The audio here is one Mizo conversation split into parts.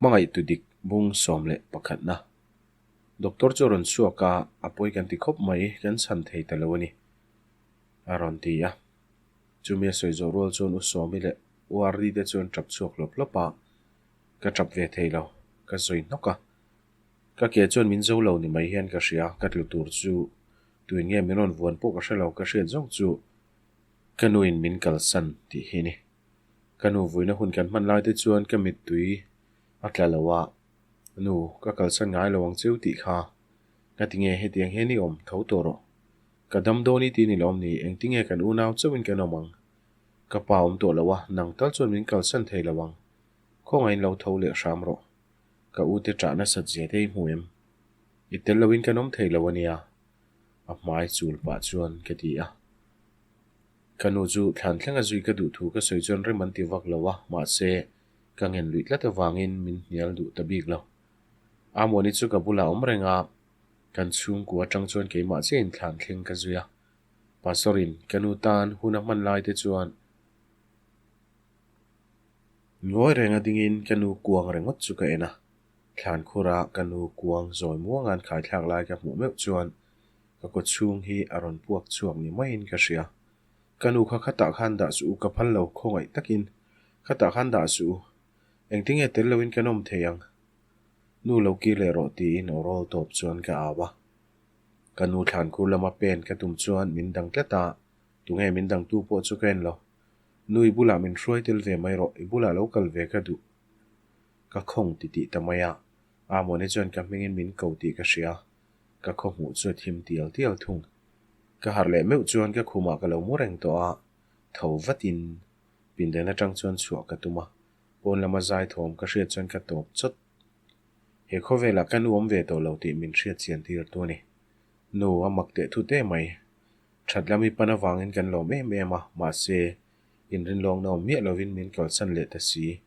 Hmangaihtu dik bung 11 na. Doctor chu a rawn chhuak a, a pawi kan ti khawp mai, kan chhan thei ta lo a ni, a rawn ti a. Chumi a sawi zawh rual chuan U Sawmi leh U Ardi te chuan tap chhuak hlawp hlawp a, ka tap ve thei lo, ka sawi hnawk a. Ka ke chuan min zo lo ni mai hian ka hria, ka tlu tur chu tuin nge min rawn vuan pawh ka hre lo, ka hriat zawng chu ka nuin min kalsan tih hi a ni. Ka nu vuina hun kan hman lai te chuan ka mittui a tla lo a, Nu, ka kalsan ngai lo ang cheu tih kha ka ti nge hetiang hian i awm tho tawh rawh. Ka dam dawn i ti ni lawm ni, engtinge kan unau chauhin kan awm ang? Ka pa awm tawh lo a, nang tal chuan min kalsan thei lo ang. Khawngaih in lo tho leh hram rawh. Ka u te ṭah nasat zia te i hmu em? I tel loin kan awm thei lo a nia, a hmai chul pah chuan ka ti a. Ka nu chu thlan thleng a zui ka duh thu ka sawi chuan rem an ti vak lo a, mahse, ka ngen luih tlat avangin min hnial duh ta bik lo. Amuani chu ka bulah awm reng a, kan chhungkua atang chuan keimah chiahin thlan thleng ka zui a. Pastor-in ka nu tan hun a hman lai te chuan ngawi reng a dingin ka nu kuang ringawt chu ka en a. Thlan khura ka nu kuang zawi muanga'n khaithlak lai ka hmuh meuh chuan Ka kaw chhung hi a rawn puak chhuak ni maiin ka hria. Ka nu kha khatah khan dah suh u, ka phal lo, khawngaih takin khatah khan dah suh u. Engtinge tel loin kan awm thei ang? Nu lo kir leh rawh tiin aw rawl tawp chuan ka au a. Ka nu thlan khur lama pen ka tum chuan min dang tlat a, tunge min dangtu pawh chu ka en lo. Nu i bulah min hruai tel ve mai rawh, i bulah lo kal ve ka duh. Ka khawng titih ta mai a, Amawni chuan ka hmingin min ko tih ka hria. Ka khaw hmuh chu a thim tial tial thung. Ka harh leh meuh chuan ka khumah ka lo mu reng tawh a, tho vatin pindan atang chuan chhuah ka tum a, pawn lama zai thawm ka hriat chuan ka tawp chawt. He khawvelah ka nu awm ve tawh lo tih min hriat chian tir tu a ni. Nu, a mak teh thut em mai. That lam i pan avangin kan lawm em em a, mahse, inrinlawkna awm miah lovin min kalsan leh ta si.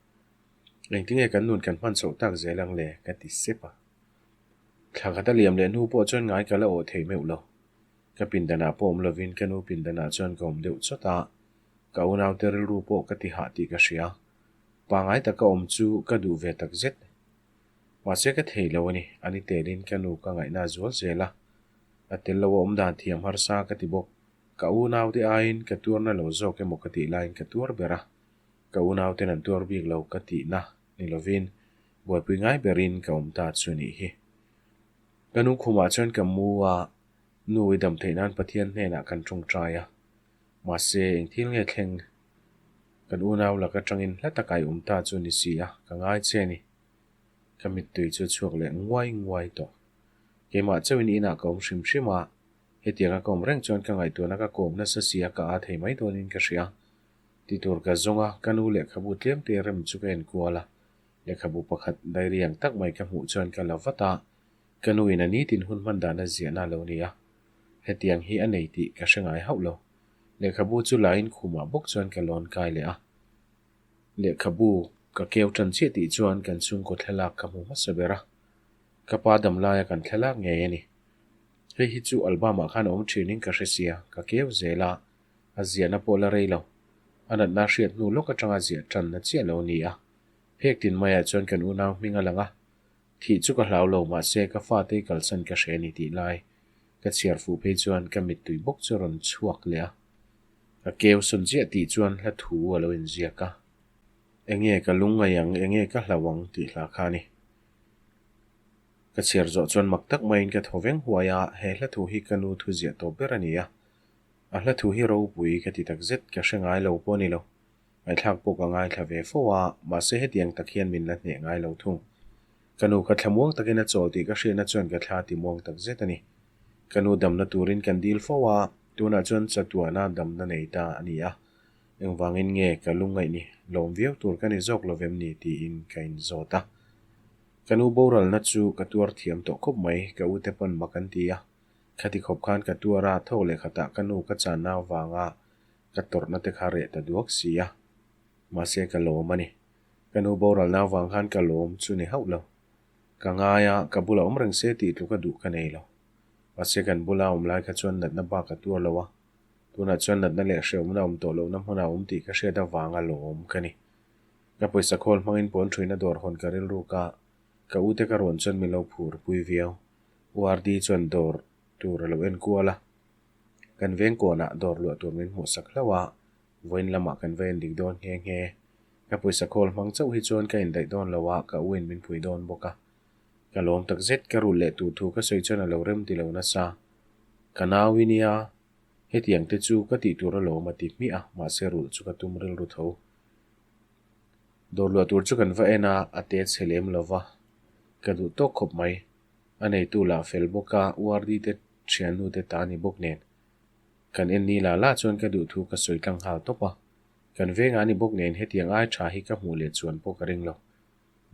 Engtinge kan nun kan hman chhoh tak zel ang le? ka ti sep a. Thla khat a liam leh hnu pawh chuan ngai ka la awh thei meuh lo. Ka pindanah pawh awm lovin ka nu pindanah chuan ka awm deuh chawt a, ka unaute rilru pawh ka ti hah tih ka hria. Pangngai taka awm chu ka duh ve tak zet. Mahse ka thei lo a ni, a ni telin ka nu ka ngaihna zual zel a. A tel lo a awm dan thiam harsa ka ti bawk. Ka unaute aiin ka tuarna lo zawk emaw ka tih laiin ka tuar ber a. Ka unauten an tuar bik lo ka tihna ni lovin Buaipui ngai berin ka awm ta chu nih hi. Ka nu khumah chuan ka mu a, nu i dam theih nan Pathian hnenah kan tawngtai a. Mahse, eng thil nge thleng? Kan unau lak atangin hla taka i awm ta chu ni si a, ka ngai che a ni. Ka mittui chu a chhuak leh nguai nguai tawh. Keimah chauhin inah ka awm hrim hrim a, hetianga ka awm reng chuan ka ngaihtuahna ka kawm nasa si a, ka aa thei mai dawnin ka hria. Ti tur ka zawng a, ka nu lehkhabu tlemte rem chu ka enkual a. Lehkhabu pakhat diary ang tak mai ka hmuh chuan ka la vat a, ka nu in a nitin hun hman dan a ziahna a lo ni a. Hetiang hi a nei tih ka hre ngai hauh lo. Lehkhabu chu la in khumah bawk chuan ka lawn kai leh a. Lehkhabu ka keu tan chiah tih chuan kan chhungkaw thlalak ka hmu hmasa ber a. Ka pa dam laia kan thlalak ngei a ni. Hei hi chu album ah khan a awm thin in ka hre sia, ka keu zel a, a ziahna pawh la rei lo. A natna hriat hnu lawk atanga ziah tanna chiah lo ni a. Phek tin maiah chuan kan unau hming a lang a, thih chu ka hlau lo mahse ka fate i kalsan ka hre a ni tih lai ka chhiar fuh phei chuan ka mittui bawk chu a rawn chhuak leh a. Ka keu sawn chiah tih chuan hla thu a lo inziak a, Enge ka lungngaih ang, enge ka hlau ang tih hla kha a ni. Ka chhiar zawh chuan mak tak maiin ka thaw veng huai a, he hla thu hi ka nu thu ziah tawp ber a ni a. A hla thu hi ropui ka ti takzet, ka hre ngai lo pawh a ni lo. Ngaihthlak pawh ka ngaithla ve fo a, mahse hetiang tak hian min la hneh ngai lo thung. Ka nu kha thla muang takin a chawl tih ka hriatna chuan ka thla ti muang tak zet a ni. Ka nu damna turin kan dil fo a, tunah chuan chatuahna damna nei ta a ni a. Engvangin nge ka lungngaih ni, lawm viau tur ka ni zawk lovem ni tiin ka inzawt a. Ka nu boralna chu ka tuar thiam tawh khawp mai, ka ute pawn mak an ti a. Khati khawp khan ka tuar a, thawk leh khatah ka nu ka channa avanga Ka tawrhna te kha reh ta duak si a, mahse ka lawm a ni. Ka nu boralna avang khan ka lawm chu ni hauh lo. Ka ngai a, ka bula awm reng se tih tluka duh ka nei lo. Mahse kan bula awm lai kha chuan natna bak a tuar lo a, tunah chuan natna leh hrehawmna awm tawh lohna hmunah a awm tih ka hriat avanga lawm ka ni. Ka pawisa khawl hmangin pawn ṭhuina dawr hawn ka rilruk a, ka ute ka rawn chuan min lo phur pui viau. URD chuan dawr tur a lo en kual a, kan veng kawnah dawr luah tur min hmuhsak hlauh a, vawiin lamah kan va en dik dawn nghe nghe. Ka pawisa khawl hmang chauh hi chuan ka indaih dawn lo a, ka u in min pui dawn bawk a. Ka lawm tak zet, ka rulh leh tur thu ka sawi chuan a lo rem ti lo nasa. Ka nau i nia, hetiang te chu ka tih tur alawm a ti hmiah a, mahse rulh chu ka tum rilru tho. Dawr luah tur chu kan va en a, a te chhe lem lo va, ka duh tawk khawp mai. A neitu lah fel bawk a, URD te thiannu te ta ni bawk nen. Kan en ni la la chuan ka duh thu ka sawi tlang nghal tawp a. Kan vengah ni bawk nen hetiang ai tha hi ka hmuh leh chuan pawh ka ring lo.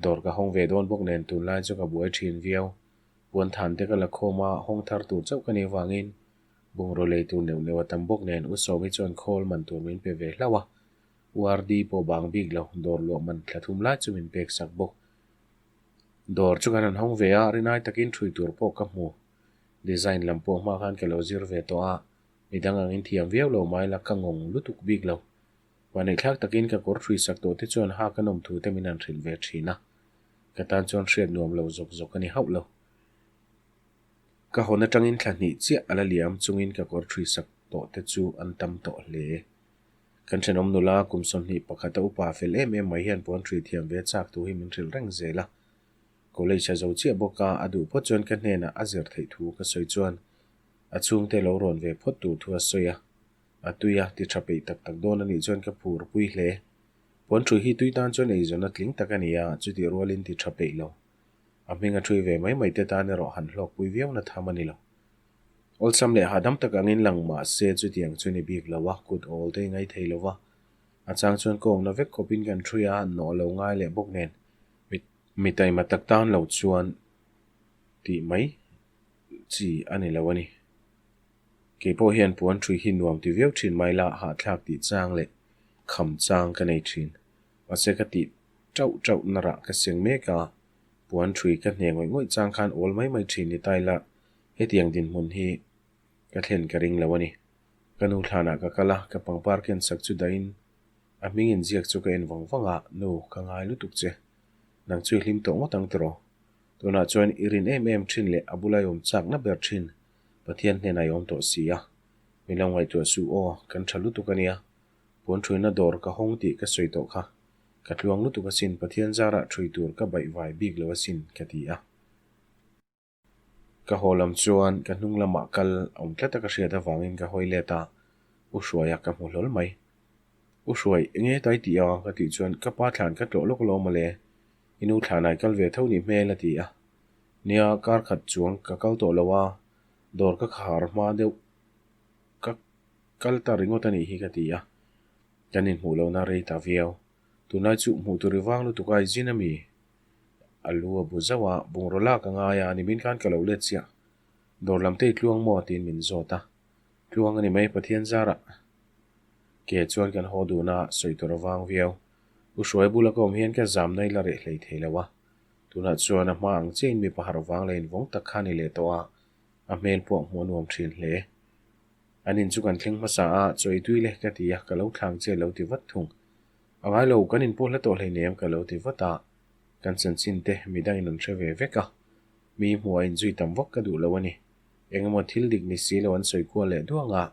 Dawr ka hawng ve dawn bawk nen tunlai chu ka buai thin viau. Puan than te ka la khawm a, hawng thar tur chauh ka nih avangin bungraw lei tur neuh neuh a tam bawk nen U Sawmi chuan khawl man tur min pe ve hlauh a. URD pawh bang bik lo, dawr luah man thla thum lai chu min pek sak bawk. Dawr chu kan han hawng ve a, rinai takin ṭhui tur pawh ka hmu. Design lam pawh hma khan ka lo zir ve tawh a, midang angin thiam viau lo mai la ka ngawng lutuk bik lo. Vaneihthlak takin ka kawr ṭhui sak tawh te chuan ha ka nawm thu te min han hrilh ve ṭhin a, ka tan chuan hriat nuam lo zawk zawk a ni hauh lo. Ka hawn aṭangin thla hnih chiah a la liam chungin ka kawr ṭhui sak tawh te chu an tam tawh hle. Kan ṭhenawm nula kum 21 a upa fel em em mai hian puan ṭhui thiam ve chak thu hi min hrilh reng zel a. College a zo chiah bawk a, a duh phawt chuan ka hnenah a zir theih thu ka sawi chuan a chhungte lo rawn ve phawt tur thu a sawi a. A tui a, ti tha peih tak tak dawn a nih chuan ka phur pui hle. Puan ṭhui hi tui tan chuan eizawn a tling tak a ni a, chutih rualin ti tha peih lo. A hming a ṭhui ve mai mai te tan erawh han hlawk pui viau na tham a ni lo. Awlsam leh hahdam tak angin lang mah se chutiang chu ni bik lo a, kut awl te i ngai thei lo va. A chang chuan ka awmna vek khawpin kan ṭhui a, nawh lo ngai leh bawk nen mi taima tak tan lo chuan tih mai chi a ni lo a ni. Kei pawh hian puan ṭhui hi nuam ti viau ṭhin mai la, hahthlak tih chang leh kham chang ka nei ṭhin. Mahse ka tih ṭauh ṭauh na rah ka seng mek a, puan ṭhui ka hne ngawih ngawih chang khan awl mai mai ṭhin ni ta ila, hetiang dinhmun hi ka thlen ka ring lo a ni. Ka nu thlanah ka kal a, ka pangpar ken sak chu dahin a hming inziak chu ka en vang vang a, Nu, ka ngai lutuk che. Nang chu i hlim tawh ngawt ang tiraw? Tunah chuan i rin em em ṭhin leh a bula i awm chakna ber ṭhin Pathian hnenah i awm tawh si a, min lo ngaihtuah suh aw, kan tha lutuk a nia. Puan ṭhuina dawr ka hawng tih ka sawi tawh kha. Ka tluang lutuk asin, Pathian zarah ṭhui tur ka baih vai bik lo asin, ka ti a. Ka haw lam chuan ka hnung lamah kal awm tlat a ka hriat avangin ka hawi let a, U Hruaia ka hmu hlawl mai. U Hruai, enge tai tih a? ka tih chuan ka pa thlan ka tlawh lawk alawm mawle, i nu thlanai kal ve tho nih hmel a ti a. Nia, kar khat chuang ka kal tawh lo a, dawr ka khar hma deuh ka kal ta ringawt a nih hi ka ti a, kan inhmuh lohna rei ta viau. Tunlai chu hmuh tur i vang lutuk a, i zin a mi? A lu a bu zauh a, bungraw lak a ngai a, nimin khan ka lo let chiah. Dawr lam te i tluang maw? tiin min zawt a. Tluang a ni mai, Pathian zarah ke chuan kan haw dun a, sawi tur a vang viau. U Hruai bula ka awm hian ka zamna i la reh hlei thei lo a. Tunah chuan a hma ang chiahin mipa harh vang leh invawng tak kha a ni leh tawh a, a hmel pawh hmuh a nuam thin hle. An in chu kan thleng hmasa a, chaw ei tui le ka ti a, ka lo thlang che lo ti vat thung. A ngai lo, kan inpawh hla tawh hleinem ka lo ti vat a, kan chanchin te midangin an hre ve vek a, mi hmuh a inzui tam vak ka duh lo a ni. Engemaw thil dik ni si lo an sawi kual leh duang a,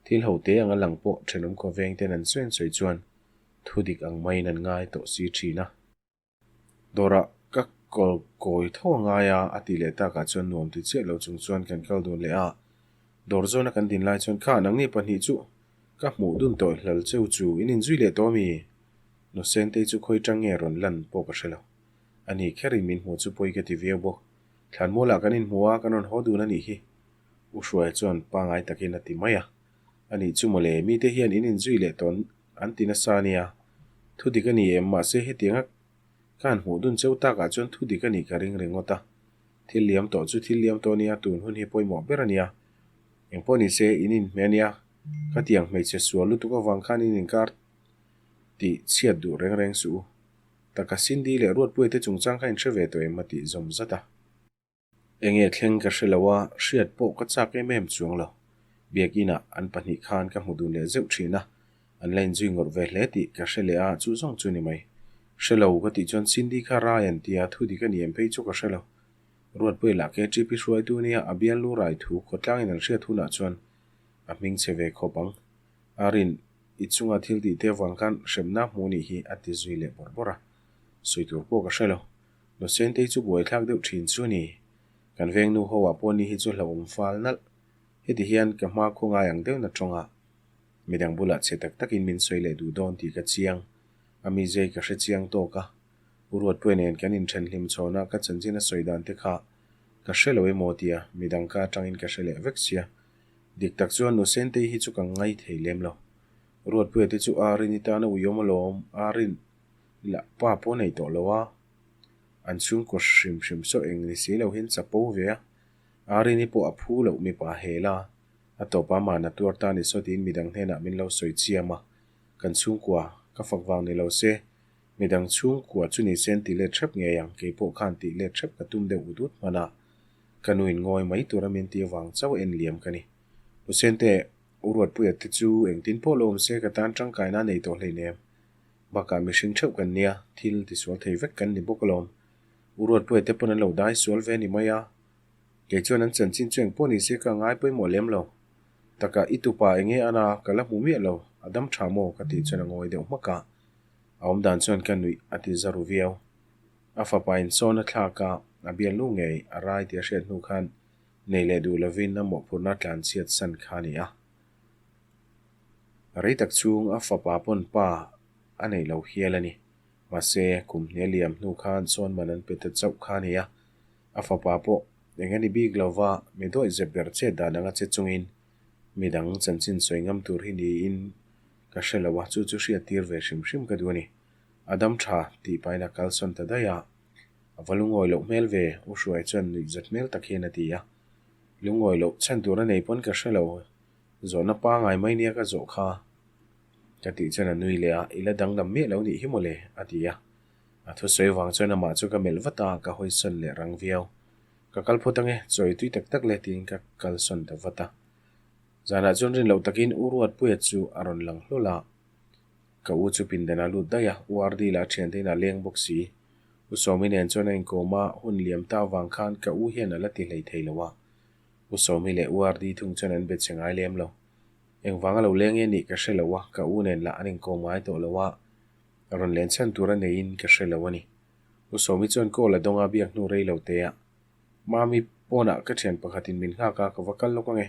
thil ho te anga lang pawh thenawm khawveng ten an sawi an sawi chuan thu dik ang maiin an ngai tawh si thin a. Dawrah ka kawl kawi tho a ngai a, a tih leh takah chuan nuam ti chiah lo chung chuan kan kal dun leh a. Dawr zawna kan din lai chuan kha nangni pahnih chu ka hmuh dun tawh hlal cheu chu in inzui leh tawh ami? Nusentei chu khawi tang nge rawn lan pawh ka hre lo. Ani kherin min hmuh chu pawi ka ti viau bawk. Thlanmualah kan inhmu a, kan rawn haw dun a nih hi. U Hruaia chuan pangai takin a ti mai a. Anih chu mawle, mite hian in inzui leh tawn An ti nasa a nia. Thu dik a ni em? Mahse hetianga ka han hmuh dun cheu takah chuan thu dik a nih ka ring ringawt a. Thil liam tawh chu thil liam tawh a nia, tun hun hi pawimawh ber a nia. Engpawh ni se, in inhmeh a nia. Khatiang hmeichhe sual lutuk avang khan in inkar tih chhiat duh reng reng suh u. Taka Cindy leh Ruatpuia te chungchang kha in hre ve tawh em? a tih zawm zat a. Enge thleng ka hre lo a, hriat pawh ka chak em em chuang lo. Biakinah an pahnih khan ka hmu dun leh zeuh thin a, an la inzui ngawrh ve hle tih ka hre leh a, chu zawng chu ni mai. Hre lo ka tih chuan Cindy kha rai an tia, thu dik a ni em phei chu ka hre lo. Ruatpuia lah KTP hruaitu nia a bialnu rai thu khawtlangin an hriat hunah chuan a hming chhe ve khawp ang. A rin i chunga thil tih te avang khan hremna hmuh nih hi a ti zui leh bawrh bawrh a. Sawi tur pawh ka hre lo. Nusentei chu buaithlak deuh thin chu a ni. Kan veng nu ho ah pawh ni hi chu hlauhawm fal nalh. Heti hian ka hma khaw ngai ang deuhna tawng a. Midang bulah chhe tak takin min sawi leh duh dawn tih ka chiang. A mizei ka hre chiang tawk a. U Ruatpuia nen kan inthen hlim chhawn a, ka chanchin a sawi dan te kha ka hre lo emaw tia midang ka atangin ka hre leh vek sia. Dik tak chuan Nusentei hi chu ka ngai thei lem lo. Ruatpuia te chu Arini tana uiawm alawm, Arin lah pa pawh nei tawh lo a. An chhungkaw hrim hrim saw eng ni si lo hian chapo ve a. Arini pawh a phu loh mipa hel a, a tawpa mahna tuar ta ni saw tiin midang hnenah min lo sawi chiam a. Kan chhungkua ka fak vang ni lo se, midang chhungkua chu ni se an ti let hrep ngei ang, kei pawh khan tih let hrep ka tum deuh ut ut hman a, ka nu in ngawi mai tura min ti avang chauh en liam ka ni. Husente, U Ruatpuia te chu engtin pawh lo awm se ka tan tangkaina a nei tawh hleinem. Bakah mihring theuh kan nia, thil tisual thei vek kan ni bawk alawm. U Ruatpuia te pawn an lo dai sual ve ni mai a. Kei chuan an chanchin chu engpawh ni se ka ngai pawimawh lem lo. Taka i tupa enge ana ka la hmu miah lo, a dam tha maw ka tih chuan a ngawi deuh hmak a. A awm dan chuan ka nuih a ti za ru viau. A fapa in sawn a thlak a, a bialnu ngei a rai tih a hriat hnu khan nei leh duh lovin a mawhphurhna tlan chhiat san kha a ni a. Rei tak chhung a fapa pawn pa a nei lo hial a ni. Mahse, kum hnih a liam hnu khan sawn man an pe ta chauh kha a ni a. A fapa pawh eng a ni bik lo va, mi dawih zep ber chet dan anga che chungin midang chanchin sawi ngam tur hi niin ka hre lo a, chu chu hriat tir ve hrim hrim ka duh a ni. A dam tha tih pahin a kalsawn ta daih a, a va lungawi loh hmel ve, U Hruai chuan nuih zat hmel tak hian a ti a. Lungawi loh chhan tur a nei pawn ka hre lo, zawhna pangai mai nia ka zawh kha ka tih chuan a nui leh a, I la danglam miah lo nih hi mawle a ti a. A thusawi vang chuan amah chu ka melh vat a, ka hawisawn leh rang viau. Ka kal phawt ange, chawi tui tak tak le tiin ka kalsawn ta vat a. Zanah chuan rin loh takin U Ruatpuia chu a rawn lang hlawl a. Ka u chu pindan a lut daih a, U Ardi lah thiante in a leng bawk si. U Sawmi nen chuan a inkawm a, hun liam ta avang khan ka u hian a la ti hlei thei lo a. U Sawmi leh U Ardi thung chuan an be che ngai lem lo. Engvanga lo leng nge nih ka hre lo a, ka u nen lah an inkawm ngai tawh lo a. Rawn len chhan tur a neiin ka hre lo a ni. U Sawmi chuan call a dawng a biak hnu rei lo te a. Mami pawnah ka thian pakhatin min nghak a, ka va kal lawk ange.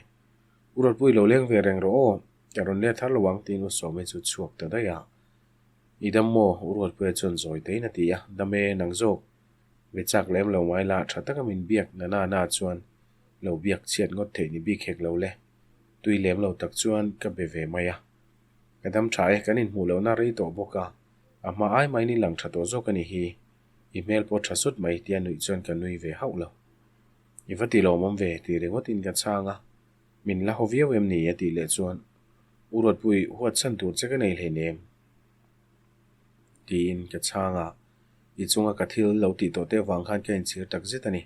U Rawtpui lo leng ve reng rawh aw, ka rawn let har lo ang tiin U Sawmi chu chhuak ta daih a. I dam maw? U Ruatpuia chuan zawi tein a ti a, Dam e, nang zawk. Ve chak lem lo mai la, tha taka min biak na na na chuan lo biak chhiat ngawt theih ni bik hek lo le. Tui lem lo tak chuan ka be ve mai a. Ka dam tha e, kan inhmuh lohna rei tawh bawk a, a hma ai maiin i lang tha tawh zawk a ni hi. I hmel pawh tha sut mai tia nuih chuan ka nui ve hauh lo. I va ti lawmawm ve tih ringawtin ka chhang a, min la haw viau em ni a tih leh chuan U Ruatpui huat chhan tur che ka nei hleinem tiin ka chhang a, i chunga ka thil lo tih tawh te avang khan ka inchhir tak zet a ni.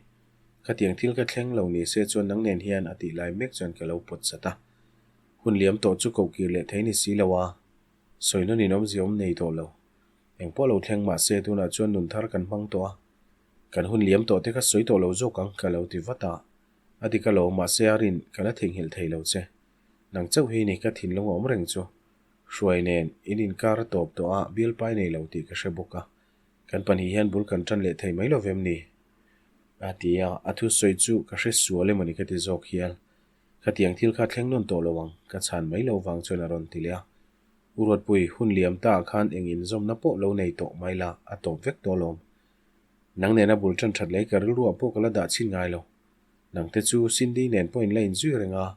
Khatiang thil ka thleng lo ni se chuan nang nen hian a tih lai mek chuan ka lo pawt sat a. Hun liam tawh chu koh kir leh thei ni si lo a, sawi nawn in awmzia awm nei tawh lo. Eng pawh lo thleng mah se tunah chuan nun thar kan hmang tawh a, kan hun liam tawh te kha sawi tawh lo zawk ang ka lo ti vat a. A dik a lo, mahse a rin ka la theihnghilh thei lo che. Nang chauh hi ni ka thinlung a awm reng chu. Hruai nen in inkar a tawp tawh a, bialpai nei lo tih ka hre bawk a. Kan pahnih hian bul kan tan leh thei mai lo vem ni? A ti a, a thusawi chu ka hre sual emaw ni ka ti zawk hial. Khatiang thil kha thleng nawn tawh lo ang, ka chhan mai lo vang chuan a rawn ti leh a. U Ruatpui, hun liam ta ah khan eng inzawmna pawh lo nei tawh mai la, a tawp vek tawh alawm. Nang nena bul tan that leh ka rilruah pawh ka la dah chhin ngai lo. Nang te chu Cindy nen pawh in la inzui reng a,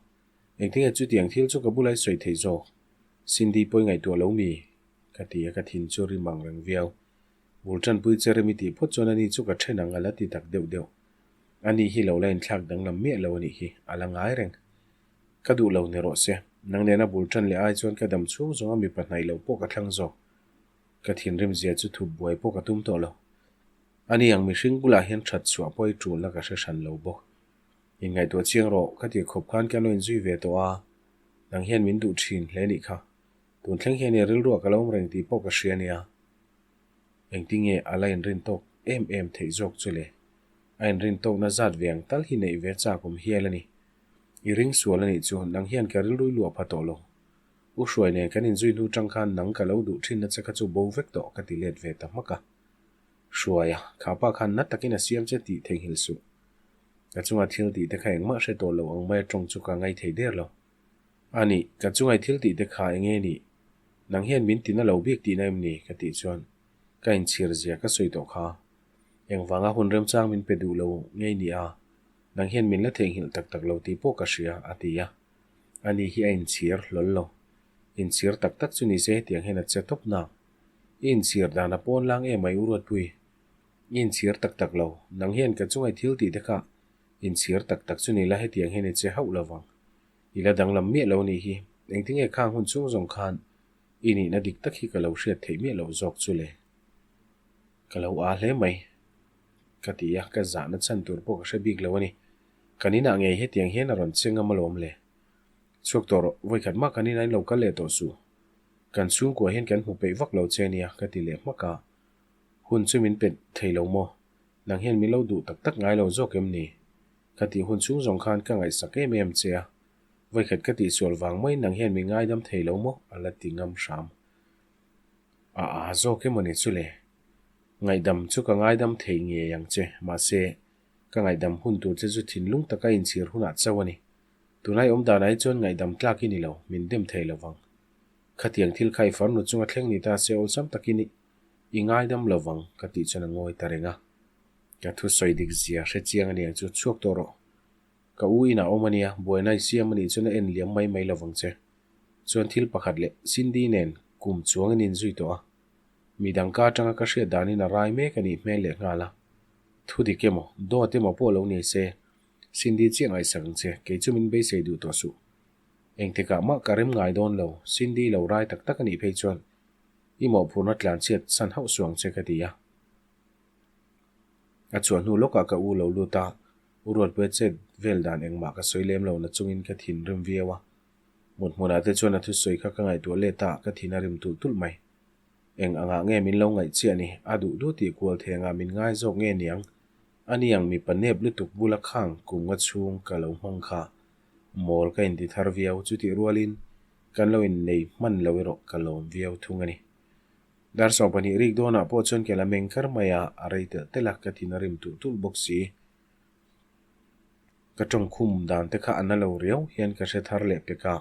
engtinge chutiang thil chu ka bula i sawi thei zawk? Cindy pawh i ngaihtuah lo mi? Ka ti a, ka thin chu rim ang reng viau. Bul tanpui che rem i tih phawt chuan ani chu ka then ang a la ti tak deuh deuh. Ani hi lo la inthlak danglam miah lo a nih hi, a la ngai reng. Ka duh lo ni rawh se. Nang nena bul tan leh ai chuan ka dam chhung zawnga mipa hnaih loh pawh ka thlang zawk. Ka thinrim zia chu thup buai pawh ka tum tawh lo. Ani ang mihring bulah hian that chhuah pawh i tulna ka hre hran lo bawk. Inngaihtuah chiang rawh, ka tir khawp khan ka lo inzui ve tawh a, nang hian min duh thin hle nih kha. Tun thleng hian i rilruah ka lo awm reng tih pawh ka hria nia. Engtinge a la inrin tawk em em theih zawk chu le? A inrin tawkna zat ve ang tal hi neih ve chak awm hial a ni. I ring sual a nih chu, nang hian ka rilrui luah pha tawh lo. U Hruai nen kan inzui hnu tang khan nang ka lo duh thinna che kha chu bo vek tawh ka ti let ve ta hmak a. Hruaia, kha pa khan na takin a siam che tih theihnghilh suh. Ka chunga thil tih te kha engmah hre tawh lo ang maia tawng chu ka ngai thei der lo. A nih, ka chungai thil tih te kha enge nih? Nang hian min tina lo bik tihna em ni? ka tih chuan ka inchhir zia ka sawi tawh kha. Engvanga hun remchang min pe duh lo ngei ni a, nang hian min la theihnghilh tak tak lo tih pawh ka hria, a ti a. Ani hi a inchhir hlawl lo. Inchhir tak tak chu ni se hetiang hian a che tawp nak. I inchhir dan a pawn lang em ai u Ruatpui? I inchhir tak tak lo. Nang hian ka chungai thil tih te kha inchhir tak tak chu ni la hetiang hian i che hauh lo vang. I la danglam miah lo nih hi. Engtinge khang hun chung zawng khan i nihna dik tak hi ka lo hriat theih miah loh zawk chu le? Ka lo aa hle mai. Ka ti a, ka zahna chhan tur pawh ka hre bik lo a ni. Kan inah ngei hetiang hian a rawn che ngam alawm le. Chhuak tawh rawh, vawikhat mah kan inah in lo kal leh tawh suh. Kan chhungkua hian kan hmu peih vak lo che nia, ka ti leh hmak a. Hun chu min pe thei lo maw? Nang hian min lo duh tak tak ngai lo zawk em ni? Ka tih hun chhung zawng khan ka ngaihsak em em che a, vawikhat ka tihsual vang maiin nang hian min ngaidam thei lo maw? A la ti ngam hram. A a zawk emaw ni chu le? Ngaihdam chu ka ngaidam thei ngei ang che, mahse, ka ngaihdam hun tur che chu thinlung taka inchhir hunah chauh a ni. Tunlai awm danah hi chuan ngaihdam tlak i ni lo, min dem thei lo vang. Khatiang thil kha i farnu chunga thleng ni ta se awlsam takin i ngaidam lo vang, ka tih chuan a ngawi ta reng a. Ka thusawi dik zia hre chiang a niang chu chhuak tawh rawh. Ka u inah awm a nia, buaina i siam a nih chuan a en liam mai mai lo vang che. Chuan thil pakhat leh Cindy nen kum chuang in inzui tawh a. Midang ka atanga ka hriat danin a rai mek a nih hmel leh nghal a. Thu dik emaw, dawt emaw pawh lo nei se, Cindy chiah ngaihsak ang che, kei chu min beisei duh tawh suh. Engtikah mah ka rem ngai dawn lo, Cindy lo rai tak tak a nih phei chuan i mawhphurhna tlanchhiat san hauh suh ang che ka ti a. A chhuah hnu lawkah ka u lo lut a, U Ruatpuia chet vel dan engmah ka sawi lem lo na chungin ka thinrim viau a. Mut hmunah te chuan a thusawi kha ka ngaihtuah let a, ka thin a rim tulh tulh mai. Eng angah nge min lo ngaih chiah ni? A duh duh tih kual thengah min ngai zawk nge niang? A niang mipa nep lutuk bula khang kum nga chhung ka lo hmang kha mawl ka inti thar viau, chutih rualin kan lo innei hman lo erawh ka lawm viau thung a ni. Dar 20 rik dawnah pawh chuan ke la meng kar mai a, a rei telh telh a, ka thin a rim tulh tulh bawk si. Ka tawngkhum dan te kha a na lo riau hian ka hre thar leh pek a,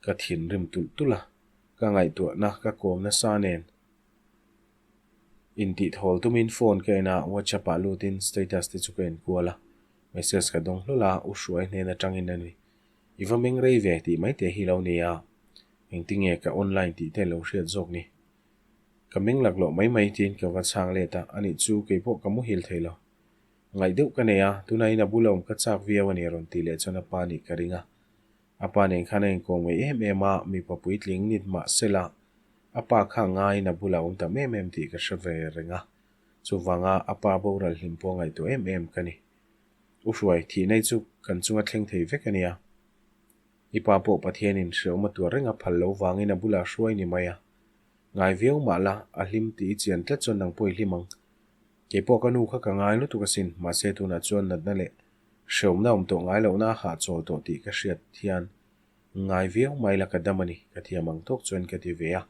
ka thin rim tulh tulh a, ka ngaihtuahna ka kawm nasa nen intih thawl tumin phone ka en a, WhatsApp ah lutin status te chu ka enkual a, message ka dawng hlawl a, U Hruai hnen atangin a ni. I va meng rei ve tih mai te hi lo ni a, engtinge ka online tih te lo hriat zawk ni. Ka meng laklawh mai mai tiin ka va chhang let a, anih chu keipawh ka muhil thei lo. Ngaih deuh ka nei a, tunaiin a bula awm ka chak viau a ni a rawn tih leh chuan a pa nih ka ring a. A pa nen khan a inkawm ngei em em a, mipa puitling nit mah sela a pa kha ngaiin a bulah awm tam em em tih ka hre ve reng a, chuvanga a pa boral hlim pawh ngaihtuah em em ka ni. U Hruai, thihna hi chu kan chunga thleng thei vek a nia. I pa pawh Pathianin hreawm a tuar reng a phal lo vangin a bulah hruai ni mai a. Ngai viau mah la, a hlim tih i chian tlat chuan nang pawh i hlim ang. Kei pawh ka nu kha ka ngai lutuk asin, mahse tunah chuan natna leh hreawmna awm tawh ngai lohna a hahchawl tawh tih ka hriat hian ngai viau mai la ka dam a ni, ka thiam ang tawk chuan ka ti ve a.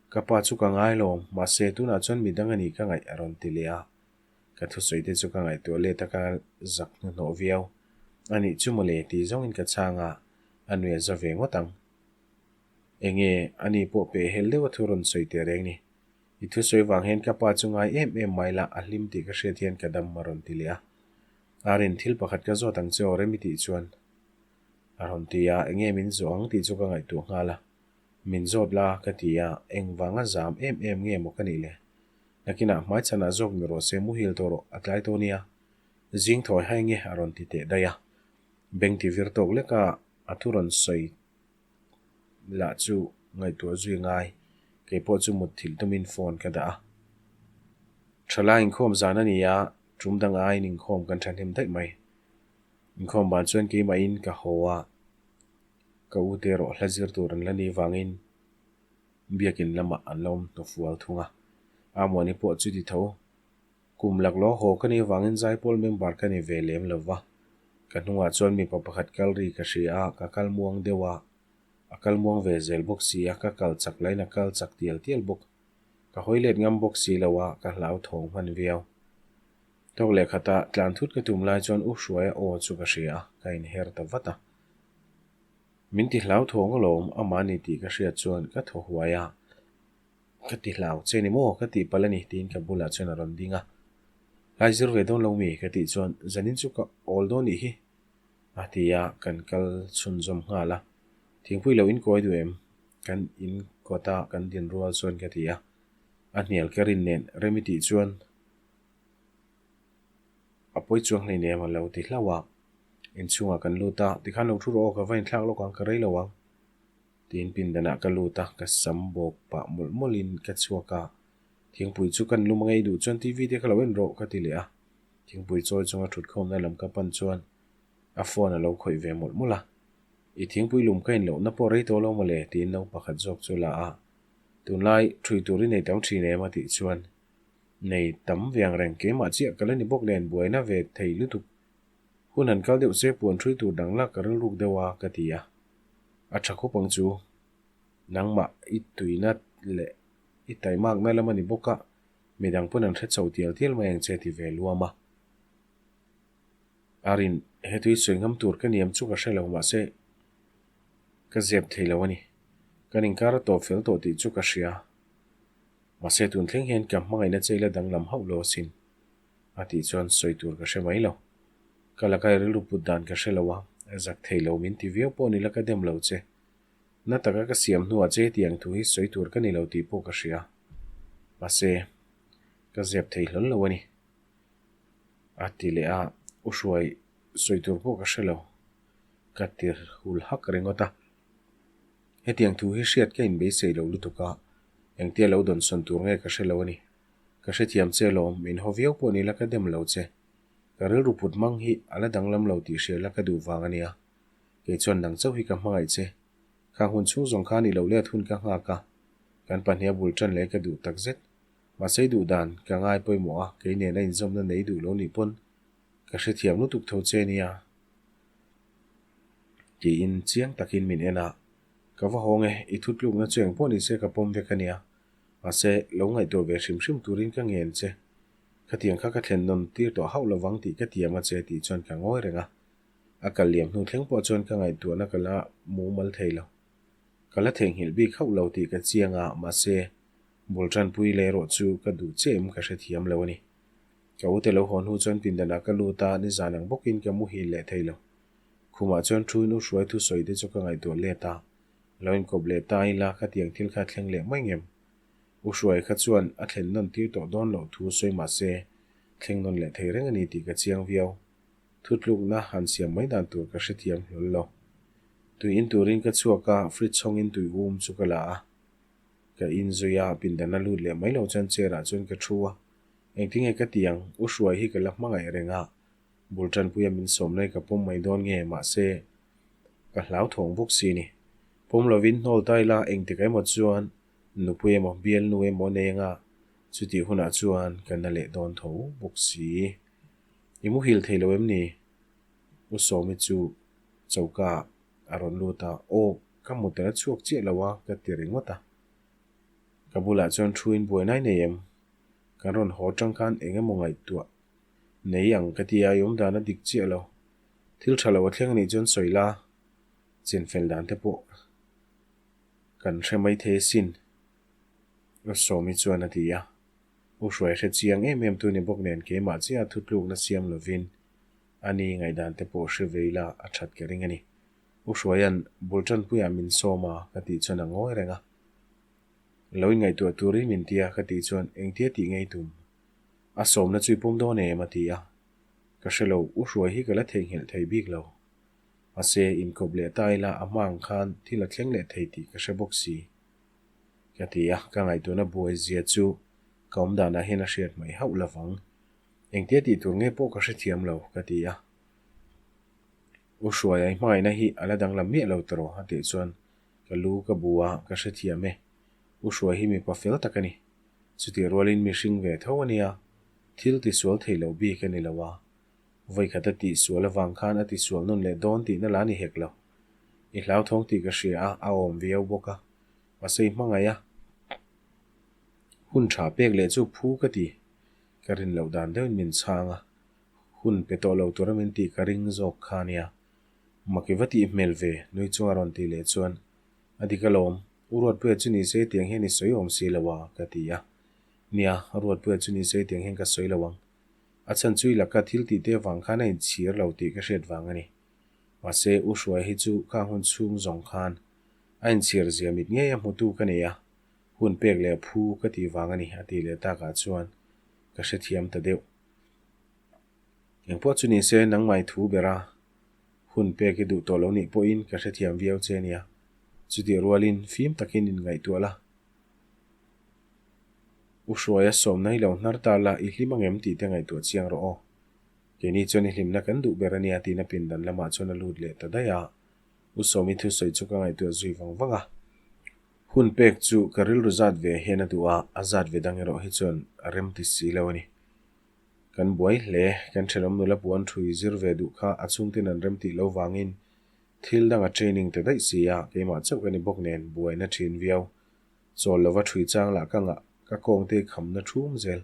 Ka pa chu ka ngai lawm, mahse tunah chuan midang a ni ka ngaih a rawn ti leh a. Ka thusawi te chu ka ngaihtuah let a ka zak hnuhnawh viau. A nih chu mawle tih zawngin ka chhang a, a nuih a za ve ngawt ang. Enge a ni pawh peh hel deuh a thu rawn sawi teh reng ni. I thusawi vang hian ka pa chu ngai em em mai la, a hlim tih ka hriat hian ka dam a rawn ti leh a. Arin, thil pakhat ka zawt ang che aw rem i tih chuan a rawn ti a, enge min zawh ang tih chu ka ngaihtuah nghal a. Min zawt la ka ti a, engvanga zam em em nge maw ka nih le? Nakinah hmaichhanah zawk ni rawh se muhil tawh rawh, a tlai tawh nia. Zing thawi hai nge a rawn ti teh daih a. Beng ti vir tawk lek a, a thu rawn sawi lah chu ngaihtuah zui ngai. Kei pawh chu mut thilh tumin phone ka dah a. Thalai inkhawm zan a ni a, tum dang aiin inkhawm kan thahnem daih mai. Inkhawm ban chuan keimahin ka haw a, ka u te erawh hla zir tur an la ni vangin Biakin lamah an la awm hnufual thung a. Amuani pawh chuti tho. Kum laklawh haw ka nih avangin Zaipawl member ka ni ve lem lo va. Ka hnungah chuan mipa pakhat kal ri ka hria a, ka kal muang deuh a. A kal muang ve zel bawk si a, ka kal chak lain a kal chak tial tial bawk. Ka hawi let ngam bawk si lo a, ka hlauthawng hman viau. Tawk leh khata tlan thut ka tum lai chuan U Hruaia aw chu ka hria a, ka inher ta vat a. Min ti hlauthawng alawm, amah ni tih ka hriat chuan ka thaw huai a. Ka ti hlau che ni maw? Ka tih palh a ni tiin ka bulah chuan a rawn ding a. Lai zir ve dawn lo mi? Ka tih chuan zanin chu ka awl dawn nih hi a ti a, kan kal chhunzawm nghal a. Thingpui lo inkawi duh em? Kan in kawta kan din rual chuan ka ti a. A hnial ka rin nen rem i tih chuan a pawi chuang hleinem a lo ti hlauh a. Inchhungah kan lut a, tikhan lo thu rawh aw ka va inthlak lawk ang ka rei lo ang. Tiin pindanah ka lut a, ka sam bawk pah mawlh mawlhin ka chhuak a. Thingpui chu kan lum a ngei duh chuan TV te kha lo en rawh ka ti leh a. Thingpui chawi chunga thutkhawmna lam ka pan chuan a phone a lo khawih ve mawlh mawlh a. I thingpui lum ka inlohna pawh rei tawh lo mawle tiin no pakhat zawk chu la a. Tunlai ṭhui tur i nei tam ṭhin em a tih chuan nei tam ve ang reng keimah chiah ka la ni bawk nen buaina ve thei lutuk. Hun han kal deuh se puan ṭhui tur dang lak ka rilruk deuh a ka ti a. A ṭha khawp ang chu. Nangmah i tuina leh i taimakna lam a ni bawk a, midang pawn an hre chho tial tial mai ang che ti ve luam a. A rin, he tui sawi ngam tur ka niam chu ka hre lo mahse ka zep thei lo a ni. Kan inkar a tawp fel tawh tih chu ka hria. Mahse tun thleng hian ka hmangaihna che ila danglam hauh lo asin. A tih chuan sawi tur ka hre mai lo. Ka laka i rilru put dan ka hre lo a, zak thei lo min ti viau pawh ni la ka dem lo che. Na taka ka siam hnuah che hetiang thu hi sawi tur ka ni lo tih pawh ka hria. Mahse, ka zep thei hlawl lo a ni. A ti leh a, U Hruai sawi tur pawh ka hre lo. Ka ti hul hak ringawt a. Hetiang thu hi hriat ka inbeisei lo lutuk a, engtia lo dawnsawn tur nge ka hre lo a ni. Ka hrethiam che lawm, min haw viau pawh ni la ka dem lo che. Ka rilru put hmang hi a la danglam lo tih hria la ka duh vang a nia. Kei chuan nang chauh hi ka hmangaih che. Khang hun chhung zawng khan i lo let hun ka nghak a. Kan pahniha bul tan leh ka duh tak zet. Mahse i duh dan ka ngai pawimawh a, kei nena inzawmna nei duh lo nih pawn ka hrethiam lutuk tho che nia. Tiin chiang takin min en a, Ka va hawng e, i thutlukna chu engpawh ni se ka pawm vek a nia. Mahse, lo ngaihtuah ve hrim hrim turin ka ngen che. Khatiang kha ka thlen nawn tir tawh hauh lovang tih ka tiam a che tih chuan ka ngawi reng a. A kal liam hnu thleng pawh chuan ka ngaihtuahna ka la mumal thei lo. Ka la theihnghilh bik hauh lo tih ka chiang a, mahse, bul tanpui leh erawh chu ka duh che em ka hrethiam lo a ni. Ka ute lo haw hnu chuan pindanah ka lut a, nizan ang bawkin ka muhil leh thei lo. Khumah chuan thuin u hruai thusawi te chu ka ngaihtuah let a. Lo inkawp leh ta ila khatiang thil kha thleng leh mai ngem? U Hruai kha chuan a thlen nawn tir tawh dawn loh thu sawi mah se, thleng nawn leh thei reng a ni tih ka chiang viau. Thutlukna han siam mai dan tur ka hrethiam hlawl lo. Tui in turin ka chhuak a, fridge chhawngin tui um chu ka la a. Ka in zui a, pindan a lut leh mai lo chuan chair ah chuan ka thu a. Engtinge ka ti ang, U Hruai hi ka la hmangaih reng a, Bul tanpuia min sawm lai ka pawm mai dawn nge mahse ka hlauthawng bawk si ni. Pawm lovin hnawl ta ila engtik emaw chuan nupui emaw bialnu emaw nei anga chutih hunah chuan ka na leh dawn tho bawk si. I muhil thei lo em ni? U Sawmi chu choka a rawn lut a, Aw, ka mut a la chhuak chiah lo a ka ti ringawt a. Ka bulah chuan thuin buainai nei em? Kan rawn haw tang khan eng emaw ngaihtuah Nei ang ka ti a, i awm dan a dik chiah lo. Thil tha lo a thleng anih chuan sawi la, chenfel dan te pawh kan hre mai thei asin, U Sawmi chuan a ti a. U Hruai hre chiang em em tu ni bawk nen keimah chiah thutlukna siam lovin a ni ngaihdan te pawh hre ve ila a that ka ring a ni. U Hruaia'n bul tanpuiah min sawm a ka tih chuan a ngawi reng a. Lo inngaihtuah turin min ti a ka tih chuan engtia tih ngei tum? A sawmna chu i pawm dawn em? a ti a. Ka hre lo, u Hruai hi ka la theihnghilh thei bik lo. Mahse, inkawp leh ta ila a hma ang khan thil a thleng leh thei tih ka hre bawk si. Ka ti a, ka ngaihtuahna buai zia chu ka awm danah hian a hriat hmaih hauh lovang. Engtia tih tur nge pawh ka hrethiam lo, ka ti a. U Hruai a i hmangaihna hi a la danglam miah lo tawh a tih chuan ka lu ka bu a, ka hrethiam e. U Hruai hi mipa fel tak a ni. Chutih rualin mihring ve tho a nia, thil tisual thei lo bik a ni lo a. Vawikhat a tihsual avang khan a tisual nawn leh dawn tihna la ni hek lo. I hlauthawng tih ka hria a, a awm viau bawk a. Mahse i hmangaih a. Hun tha pek leh chu phu ka ti. Ka rin loh dan deuhin min chhang a, hun pe tawh lo tura min tih ka ring zawk kha a nia. Mak i va tih hmel ve, nui chunga rawn tih leh chuan, A dik alawm, U Ruatpuia chu ni se tiang hian i sawi awm si lo a, ka ti a. Nia, Ruatpuia chu ni se tiang hian ka sawi lo ang. A chhan chu i laka thil tih te avang khan a inchhir lo tih ka hriat vang a ni. Mahse, U Hruaia hi chu khang hun chhung zawng khan a inchhir zia mit ngei a hmutu ka nei a, hun pek leh phu ka tih vang a ni, a tih leh takah chuan ka hrethiam ta deuh. Engpawh chu ni se, nangmah i thu ber a, hun pek i duh tawh lo nih pawhin ka hrethiam viau che nia. Chutih rualin fim takin inngaihtuah la. U Hruaia sawmna hi lo hnar ta la, i hlim angem tih te ngaihtuah chiang rawh aw. Keini chuan i hlimna kan duh ber a nia tiin a pindan lamah chuan a lut leh ta daih a. U Sawmi thusawi chu ka ngaihtuah zui vang vang a. Hun pek chu ka rilru zat ve hian a duh a, a zat ve dang erawh hi chuan a rem ti si lo a ni. Kan buai hle, kan thenawm nula puan thui zir ve duh kha a chhungten an rem tih lo vangin thil dang a training ta daih si a, keimah chauh ka ni bawk nen buaina thin viau. Chawl lova thui chang lah ka ngah, ka kawngte khamna thum zel.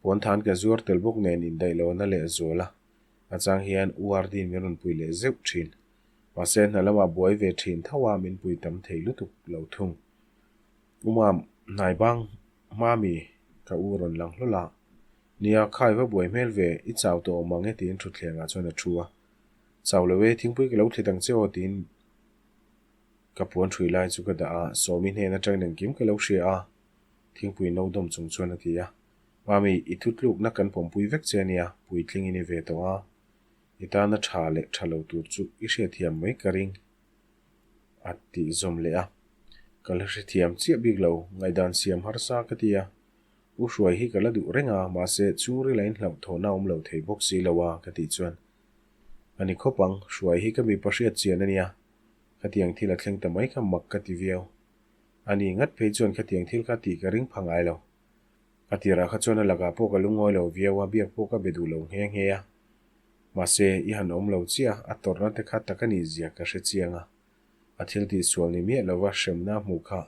Puanthan ka zuar tel bawk nen indaih lohna leh zual a, a chang hian URD-in min rawn pui leh zeuh thin. Mahse hna lamah buai ve thin tho a min pui tam thei lutuk lo thung. Umam, hnai bang hma mi ka u rawn lang hlawl a, Nia, khai va buai hmel ve, i chau tawh awm ang e tiin thutthlengah chuan a thu a. Chau lo e, thingpui ka lo thlit ang che aw tiin ka puan hrui lai chu ka dah a, Sawmi hnen atangin engkim ka lo hria a, thingpui no dawm chung chuan a ti a. Mami, i thutlukna kan pawmpui vek che ania, puitling i ni ve tawh a, i tana tha leh tha lo tur chu i hriatthiam mai ka ring a tih zawm leh a. Ka la hrethiam chiah bik lo, ngaihdan siam harsa ka ti a. U Hruai hi ka la duh reng a, mahse chhungril a inhlauhthawhna a awm lo thei bawk si lo a ka tih chuan a ni khawp ang, Hruai hi ka mipa hriat chian a nia, khatiang thil a thleng ta mai kha mak ka ti viau. A ni ngat phei chuan khatiang thil kha tih ka ring pha ngai lo. A tirah kha chuan a lakah pawh ka lungawi lo viau a, biak pawh ka be duh lo nghe nghe a. Mahse, i han awm lo chiah, a tawrhna te kha tak a nih zia ka hre chiang a. A thil tih sual ni miah lova hremna a hmuh kha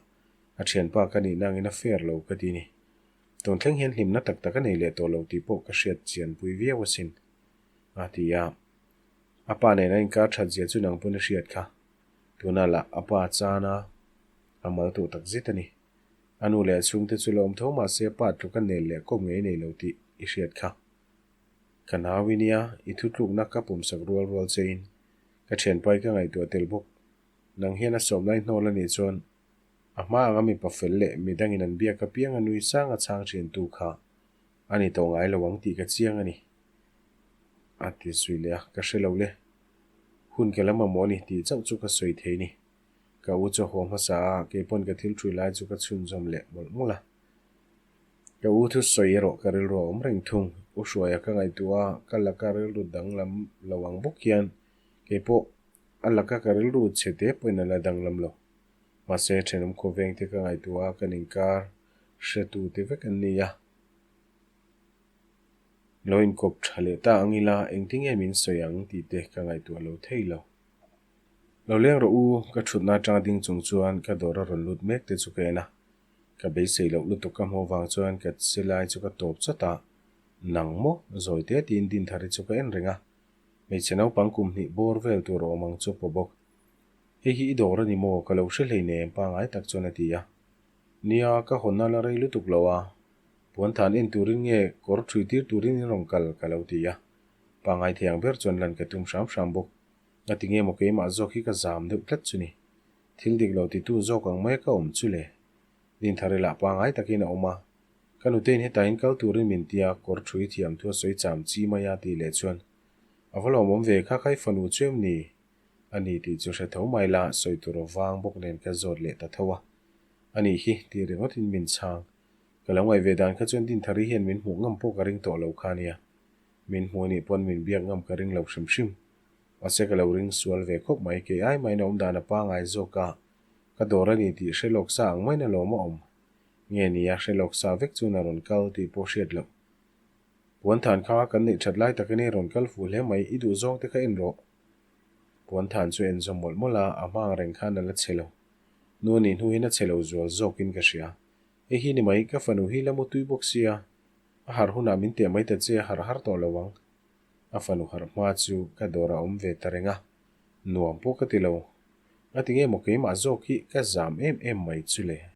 a thianpa ka nih nangin a fair lo ka ti ni. Tun thleng hian hlimna tak tak a nei leh tawh lo tih pawh ka hriat chianpui viau asin, a ti a. A pa nen a inkar that zia chu nang pawn i hriat kha. Tuna lah a pa chana a mal tawh tak zet a ni. A nu leh a chhungte chu la awm tho mah se pa tluk a nel leh kawp ngei nei lo tih i hriat kha. Ka nau i nia, i thutlukna ka pawmsak rual rual chein ka thianpai ka ngaihtuah tel bawk. Nang hian a sawmna i hnawl a nih chuan a hma anga mipa fel leh midangin an biak apiang a nui sang a chhang thiantu kha a ni tawh ngai lo ang tih ka chiang a ni. A ti zui leh a, ka hre lo le. Hun ka la mamawh a ni tih chauh chu ka sawi thei ni. Ka u chu a haw hmasa a, keipawn ka thil ṭhui lai chu ka chhunzawm leh mawlh mawlh a. Ka u thu sawi erawh ka rilru a awm reng thung. U Hruaia ka ngaihtuah a, ka laka rilru danglam lo ang bawk hian keipawh a laka ka rilru chhe te pawhin a la danglam lo. Mahse, ṭhenawm khawveng te ka ngaihtuah a, kan inkar hretu te vek an ni a. Lo inkawp ṭha leh ta ang ila, engtinge min sawi ang tih te ka ngaihtuah lo thei lo. Lo leng rawh u, ka ṭhutna aṭanga ding chung chuan ka dawr a rawn lut mek te chu ka en a. Ka beisei loh lutuk ka hmuh avang chuan ka silai chu ka tawp chawt a, Nang maw? Zawi te tiin Dinthari chu ka en reng a. Hmeichhe naupang kum hnih bawr vel tur a awm ang chu paw bawk. Hei hi i dawr a ni maw? Ka lo hre hleinem pangai tak chuan a ti a. Nia, ka hawnna la rei lutuk lo a. Puanthan en turin nge kawr ṭhui tir turin in rawn kal ka lo ti a. Pangai thei ang ber chuan lan ka tum hram hram bawk. Ngati nge maw keimah zawk hi ka zam deuh tlat chu ni. Thil dik lo titu zawk ang mai ka awm chu le. Dinthar ila pangai takin a awm a. Ka nutein hetain kal turin min tia kawr ṭhui thiam thu a sawi cham chi mai a tih leh chuan a va lawmawm ve kha khai fanu chu em ni? A ni tih chu hre tho mai la sawi tur aw vang bawk nen ka zawt leh ta tho a. A nih hi tih ringawtin min chhang. Ka lo ngaih ve dan kha chuan Dinthari hian min hmuh ngam pawh ka ring tawh lo kha nia. Min hmuh anih pawn min biak ngam ka ring lo hrim hrim. Mahse ka lo ring sual ve khawp mai, kei ai maiin a awm dan a pangai zawk a, ka dawr a ni tih hre lawk sa ang maiin a lawm a awm. Nge ni a hre lawk sa vek chuan a rawn kal tih pawh hriat loh. Puanthan kha kan neih that lai takin i rawn kal fuh hle mai, i duh zawng te kha en rawh. Puanthan chu en zawm mawlh mawlh a, a hma ang reng khan a la che lo. Nu nih hnuin a che lo zual zawkin ka hria. Hei hi ni mai, ka fanu hi la mutui bawk sia, a harh hunah min teh mai ta che, a harh har tawh lo ang. A fanu harh hma chu ka dawr a awm ve ta reng a, nuam pawh ka ti lo. A ti nge maw keimah zawk hi ka zam em em mai chu le.